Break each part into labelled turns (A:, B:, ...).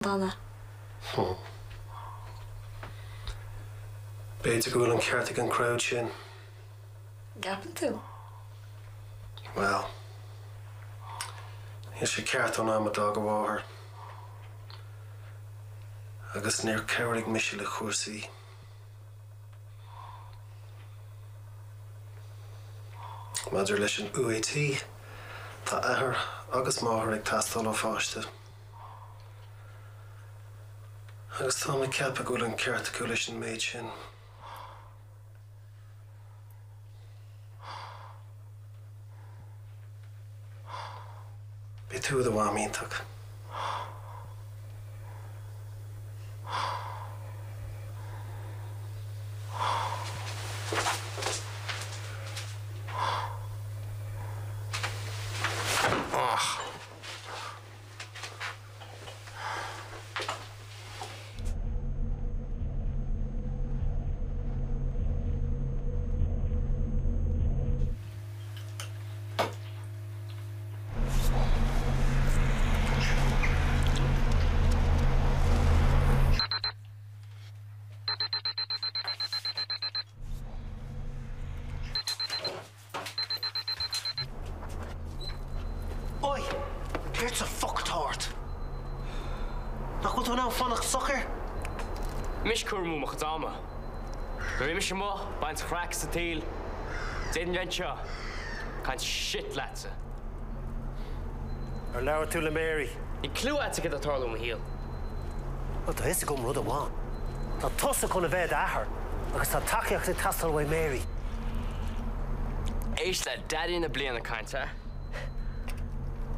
A: an ea?
B: B'fhéidir go bhfuil an ceart ag an crowd sin.
A: An gceapann tú?
B: Bhuel, níl sé ceart ón am a d'fhág a mháthair. Agus níor chabhraigh mise le cúrsaí. Maidir leis an UAT, tá athair agus máthair ag teastáil ó pháiste. Agus táim ag ceapadh go bhfuil an ceart acu leis an méid sin. Beidh tú i do mham iontach.
C: Oi! Céard sa foc atá ort? Nach bhfuil tú in ann fanacht socair?
D: Mise ag cur amú mo chuid ama. Nuair a bhí mise amuigh ag baint chraic as an tsaol, d'fhéadfainn bheith anseo ag caint shit leatsa.
C: Ar labhair tú le Mary?
D: Níl clue agat céard atá ag tarlú i mo shaol.
C: Bhuel, tá fhios agam rud amháin. Tá tusa chun a bheith i d'athair agus tá tacaíocht ag teastáil uaidh Mary.
D: Éist le Daidí na bliana ag caint, eh?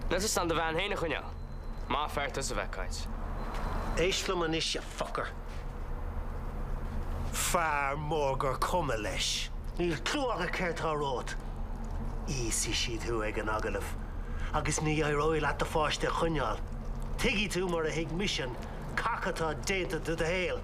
D: Níl tusa in ann do bhean féin a choinneáil. Maith fear tusa a bheith ag caint.
C: Éist liom anois, you fucker. Fear mór gur cuma leis. Níl clue agat céard tá romhat. Íosfaidh siad thú ag an agallamh agus ní éireoidh leat do pháiste a choinneáil. Tuigfidh tú mar a thuig mise an cac atá déanta de do shaol.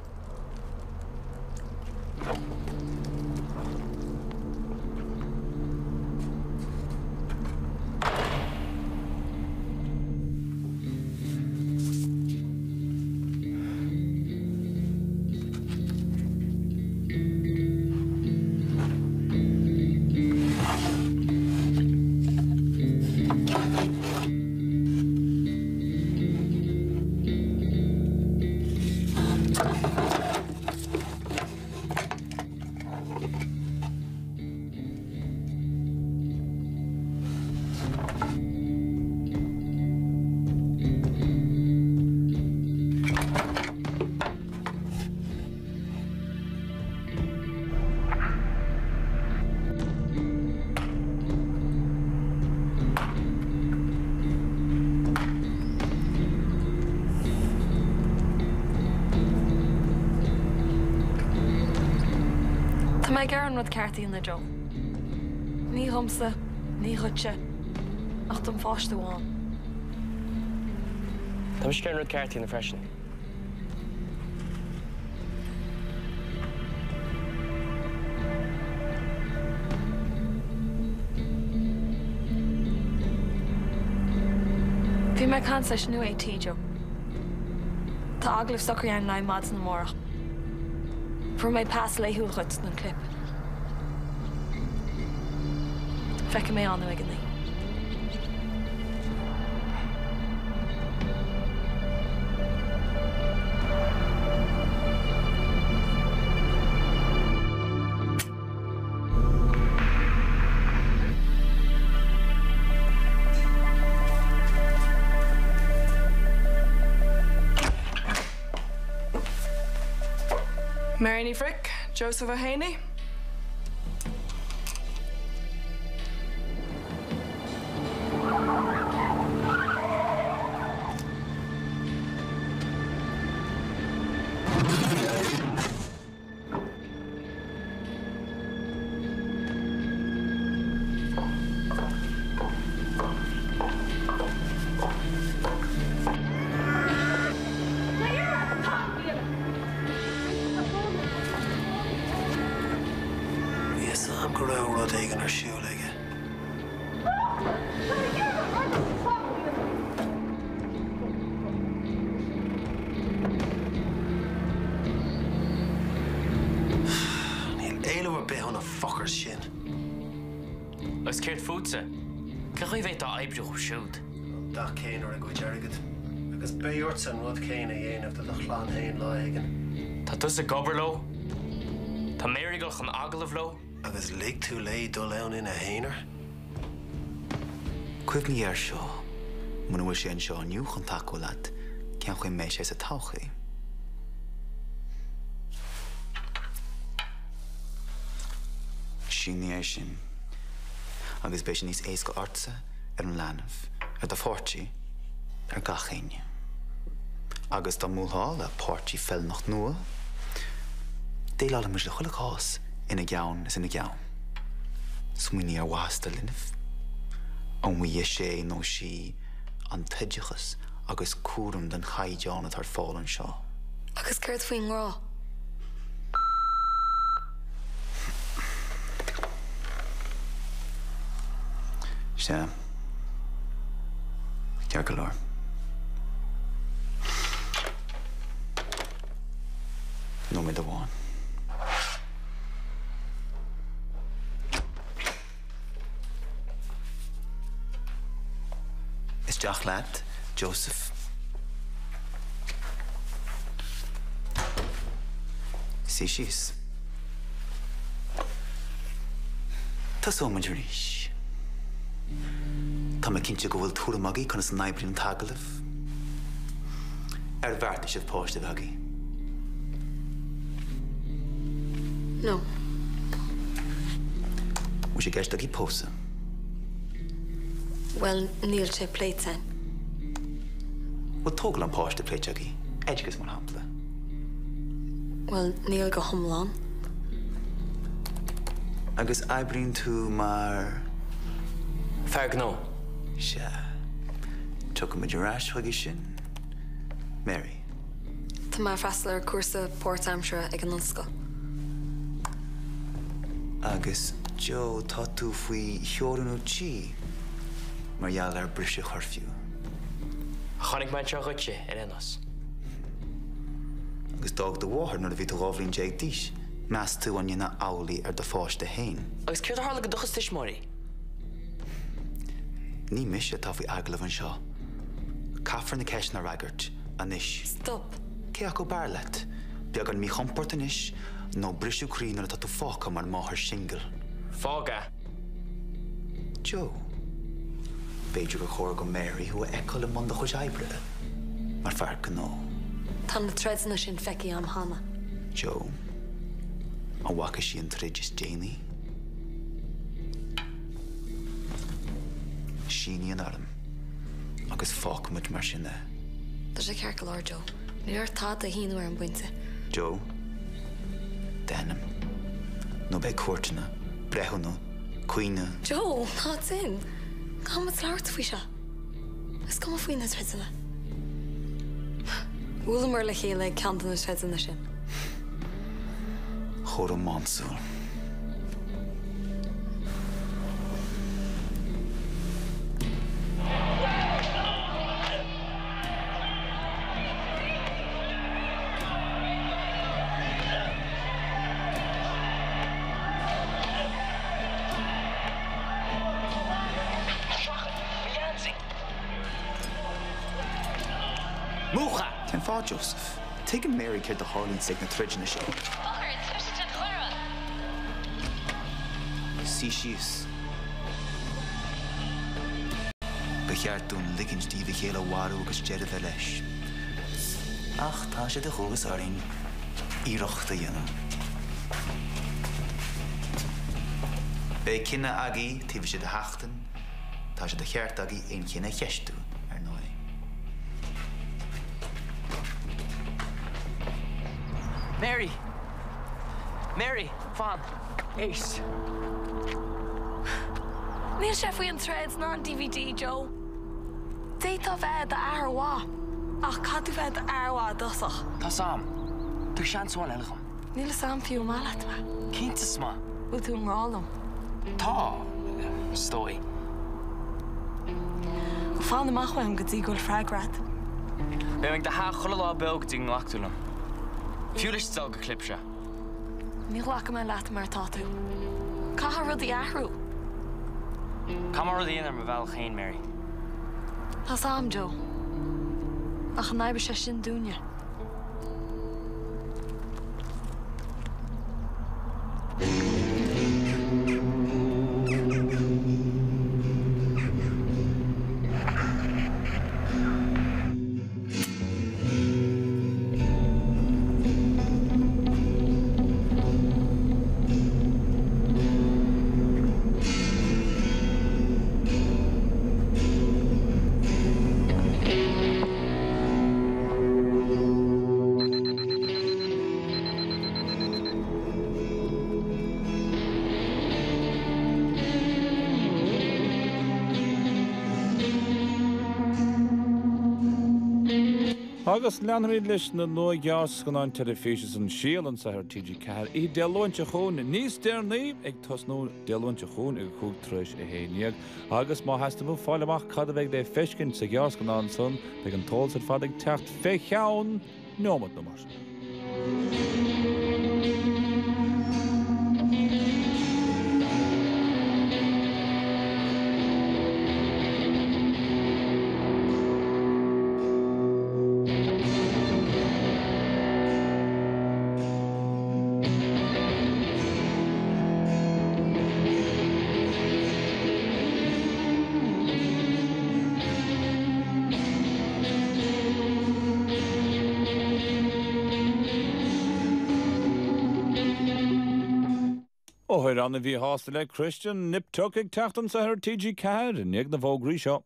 A: Tá mé ag iarraidh an rud ceart a dhéanamh, Joe. Ní dhomsa, ní dhuitse, ach don pháiste amháin.
D: Tá mise ag iarraidh an rud ceart a dhéanamh freisin.
A: Bhí mé ag caint leis an UAT, Joe. Tá agallamh socraithe ann le haghaidh maidin amárach. Fuair mé pas laethúil dhuit don clip. Feicfidh mé ann thú ag a naoi.
E: Mary Ní Bhric, Joseph Ó Héanaí.
B: Bhí fhios a'm go raibh rud éigin ar siúl aige.
C: ar bith ó na fuckers sin.
D: Agus céard fútsa? Cén chaoi a bhféadfá oibriú dhóibh siúd?
B: An dath céanna ar a gcuid airgid. Agus beidh ortsa an rud céanna a dhéanamh do do chlann féin lá éigin.
D: Tá tusa ag obair leo. Tá Mary ag dul chun agallaimh leo.
B: Agus lig tú léi dul ann ina haonar?
F: Cuimhnigh air seo, muna bhfuil sé anseo inniu chun tacú leat, cén chaoi a mbeidh sé sa todhchaí? Sínigh é sin, agus beidh sé níos éasca ortsa, ar an leanbh, ar do pháirtí, ar gach éinne. Agus dá mbuailfeá le páirtí feiliúnach nua, déileálfaidh muid le chuile chás ina gceann is ina gceann. Smaoinigh ar mhaitheas do linbh. An bhfaighidh sé nó sí an t-oideachas agus cúram den chaighdeán atá ar fáil anseo?
A: Agus céard faoin ngrá?
F: Sea. Ceart go leor. Nóiméad amháin. Isteach leat, Joseph. Suigh síos. Tosóimid arís. Tá mé cinnte go bhfuil tuairim agaibh conas a n-oibríonn an t-agallamh. Ar bheartaigh sibh páiste a bheith agaibh?
A: No.
F: Bhfuil sé i gceist agaibh pósadh?
A: Bhuel, níl sé pléite againn.
F: Bhfuil tógáil an pháiste pléite agaibh? Oideachas, mar shampla.
A: Bhuel, níl go hiomlán.
F: Agus oibríonn tú mar.
D: Fear gnó.
F: Sea. Tiocfaimid ar ais chuige sin. Mary.
A: Tá mé ag freastal ar cúrsa páirtaimseartha ag an ollscoil.
F: Agus Joe, tá tú faoi theorannú tí mar gheall ar briseadh cuirfiú.
D: Tháinig mé anseo dhuitse, ar aon nós.
F: Agus d'fhág do mháthair nuair a bhí tú 12 bhliain d'aois. Meas tú an ndéanfá amhlaidh ar do pháiste féin?
D: Agus céard a tharla do do chuid tuismitheoirí?
F: Ní mise atá faoi agallamh anseo. Caithfear na ceisteanna a fhreagairt, anois.
A: Stop.
F: Cé acu b'fhearr leat? Beagán míchompord anois nó briseadh croí nuair atá tú fágtha mar mháthair singil?
D: Fág é.
F: Joe, B'fhéidir gur chóir do Mary thú a fheiceáil i mbun do chuid oibre, mar fear gnó.
A: Tá na troideanna sin feicthe agam cheana.
F: Joe, An bhfaca sí an troid is déanaí? Sínigh an fhoirm agus fágfaimid mar sin é.
A: Tá sé ceart go leor, Joe. Níl ort tada a shíniú ar an bpointe.
F: Joe, D'ainm. Nó beidh cúirteanna, breithiúna, caoineadh.
A: Joe, ná déan! Caithfimid labhairt faoi seo. Is cuma faoi na troideanna. Bhuaileamar le chéile ag ceann de na troideanna sin.
F: Chomh rómánsúil.
D: Múch é!
F: Cén fáth, Joseph? Tuigeann Mary céard a tharlaíonn ag na troideanna sin.
G: Focair, tuirse den chonradh!
F: Suigh síos. Ba cheart dúinn ligint díobh a chéile a mharú agus deireadh a bheith leis. Ach tá sé de dhualgas orainn iarracht a dhéanamh. Beidh cinneadh agaibh taobh istigh de sheachtain. Tá sé de cheart agaibh aon chinneadh a cheistiú, ar ndóigh.
D: Mary! Mary! Fan! Éist!
A: Níl sé faoi an troid ná an DVD, Joe. D'fhéadfá bheith i d'athair mhaith, ach caithfidh tú bheith i d'fhear mhaith i dtosach.
D: Tá's a'm. Tabhair seans amháin eile dhom.
A: Níl fhios a'm fiú an maith leat mé.
D: Cinnte is maith.
A: Bhfuil tú i ngrá liom?
D: Tá, is dóigh.
A: Fan amach uaim go dtí go bhfuil freagra a'd.
D: Beidh mé ag do theach chuile lá beo go dtí go nglac tú liom. Fiú leis an dealg clip seo.
A: Ní ghlacfaidh mé leat mar atá tú. Caithfidh rudaí athrú.
D: Caithfidh mé rudaí a dhéanamh ar mo bhealach féin, Mary.
A: Tá's a'm, Joe. Ach an oibreoidh sé sin dúinne?
H: Agus leanfaimid leis na nua-ghearrscannáin teilifíse san Síol anseo ar TG4 oíche Dé Luain seo chugainn níos deireanaí, ag tosnú Dé Luain seo chugainn ag 11:25. Agus má theastaíonn uaibh fáil amach cad a bheidh le feiscint sa ghearrscannán san, beidh an t-eolas ar fad ag teacht fé cheann neomat nó mar sin. Othair an-mhíshásta le Christian, Nip Tuck ag teacht anseo ar TG4 i ndiaidh na bhfógraí seo.